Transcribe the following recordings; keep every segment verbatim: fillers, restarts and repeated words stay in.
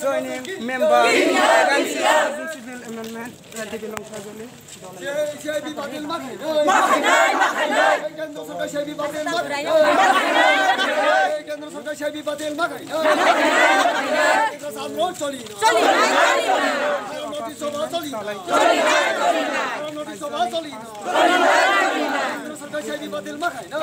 Joining member, Civil Amendment, T V Longkha Valley. C I B batil ma khainai. Ma khainai, ma khainai. Kendro sorkar C I B batil ma khainai. Kendro sorkar C I B batil ma khainai. Ekta samro choli. Choli, choli. Notice soba choli. Choli, choli. Notice soba choli. Kendro sorkar C I B batil ma khainai.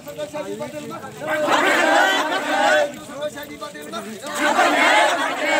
Sorkar C I B batil ma khainai. Sorkar C I B batil ma khainai. Sorkar C I B batil ma khainai.